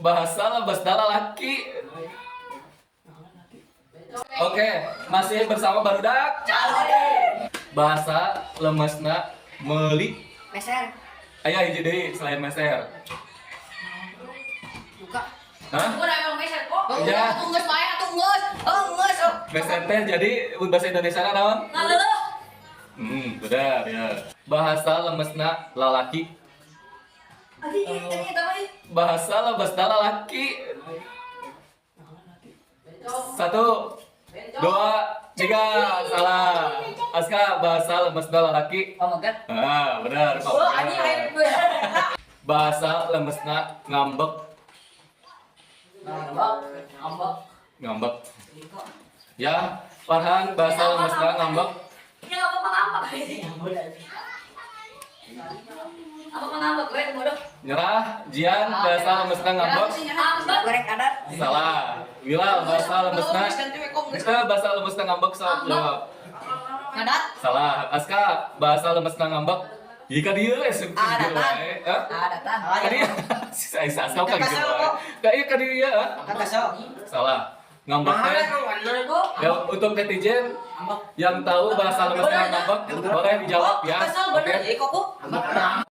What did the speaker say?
Bahasa lemesna lalaki. Oke, masih bersama barudak. Bahasa lemesna meuli. Meser. Aya hiji deui selain meser. Buka. Hah? Gua udah emang meser kok. Ya. Atuh geus bae atuh geus. Oh, geus. Oh. Meser teh jadi bahasa Indonesia naon? Ngaleuh. Benar ya. Bahasa lemesna lalaki. Anjing, anjing eta mah. Bahasa lemesna lalaki. Satu, dua, tiga, salah. Aska, bahasa lemesna lalaki. Pameget. Ah, benar. Oh, anjing aing Bahasa lemesna ngambek. Ngambek, ngambek. Ngambek. Ya, Farhan, bahasa lemesna ngambek. Ya apa ngambek. Apa ngambek gue bodoh. Nyerah, Jian, bahasa lemesna ngambek. Ngambek. Goreng adat. Salah. Wilal, bahasa lemesna. Kita bahasa lemesna ngambek sok jawab. Ngadat. Salah. Aska, bahasa lemesna ngambek. Jika dia Adatan. wae. Hah? Adatan. Ka dieu. Si Aska kan gitu wae. Ka ieu ka dieu ya. Salah. Ngambek teh. Ya, untuk netizen yang tahu bahasa lemesna ngambek boleh dijawab ya. Kesel Oke. bener. Jadi kok.